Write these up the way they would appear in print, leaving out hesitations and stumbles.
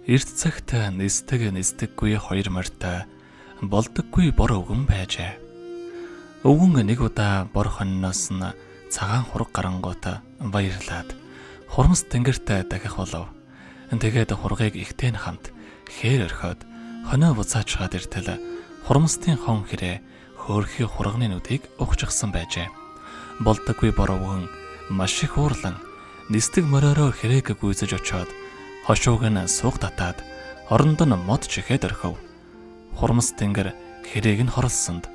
Эрт цагт нисдэг нисдэггүй хоёр морьтой болдоггүй бор өвгөн байжээ. Өвгөн нэг удаа бор хоньноос нь цагаан хураг гарангуут баярлаад хурмс тэнгэрт дахих болов. Тэгээд хургийг ихтэй нь хамт хээр орхиод хонио буцаачгаад иртэл хурмстын хон хэрээ хөөрхий хурганы нүдийг ухчихсан байжээ. Болдоггүй бор өвгөн маш их уурлан нисдэг мориороо хэрээг гүйцэж очоод хошууг нь сууг татаад оронд нь мод чихээд орхив. Хурмс тэнгэр хэрээг нь хорлсонд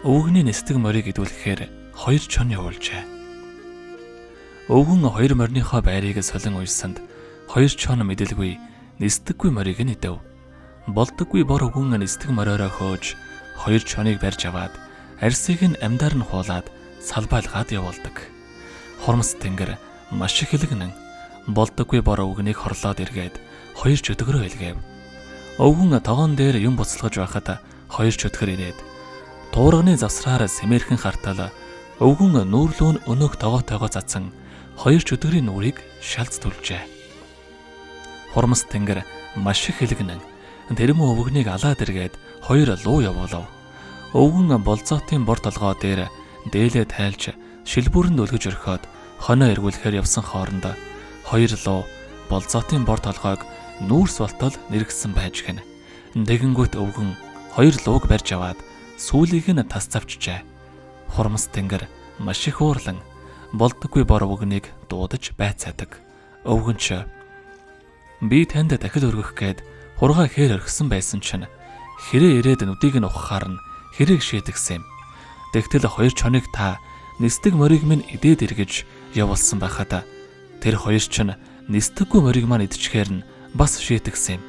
өвгөний нисдэг морийг идүүлэхээр хоёр чон явуулжээ. Өвгөн хоёр мориныхоо байрыг солин уйсанд хоёр чон мэдэлгүй нисдэггүй морийг нь идэв. Болдоггүй бор өвгөн нисдэг мориороо хөөж хоёр чоныг барьж аваад арсыг нь амьдаар нь хуулаад салбайлгаад явуулдаг. Хурмс тэнгэр маш их хэлгэнэн болдоггүй бор өвгөнийг хорлоод эргээд хоёр чөтгөрөө илгээв. Өвгөн тогоон дээр юм буцалгаж байхад хоёр чөтгөр ирээд туурганы завсраар сэмэрхэн хартал өвгөн нүүрлүүн өнөөх тогоотойгоо цацсан хоёр чөтгөрийн нүрийг шалц түлжээ. Хурмс тэнгэр маш их хэлгэнэн тэрмэн өвгөнийг алаад эргээд хоёр луу явуулав. Өвгөн болзоотын бор толгой дээр дээлээ тайлж шилбүүрэнд өлгөж орхиод хонио эргүүлэхээр явсан хооронд хоёр луу болзоотын бор толгойг нүүрс болтол нэргсэн байж гэнэ. Тэгэнгүүт өвгөн хоёр лууг барьж аваад сүүлийг нь тас завчжээ. Хурмс тэнгэр маш их уурлан болдоггүй бор өвгөнийг дуудаж байцаадаг. Өвгөн ч би танд дахил өргөх гээд хургаа хээр орхисон байсан чинь хэрээ ирээд нүдийг нь ухахаар нь хэрэг шийдэгсэн юм. Тэгтэл хоёр чоныг та нисдэг морийг минь идээд эргэж явуулсан байхад тэр хоёр чинь нисдэггүй морийг маань идчихээр нь бас шийтгсэн юм.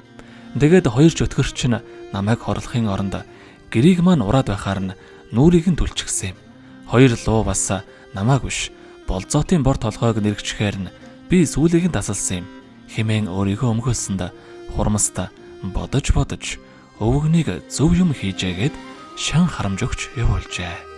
Тэгээд хоёр чөтгөр чинь намайг хорлохын оронд гэрийг маань ураад байхаар нь нүрийг нь түлчихсэн юм. Хоёр луу бас намайг биш болзоотын бор толгойг нэргчээр нь би сүүлийг нь тасалсан юм. Химэн өөрийгөө өмгөөлсөнд хурмаста бодож бодож өвгөнийг зөв юм хийжээгээд шан харамж өгч явуулжээ.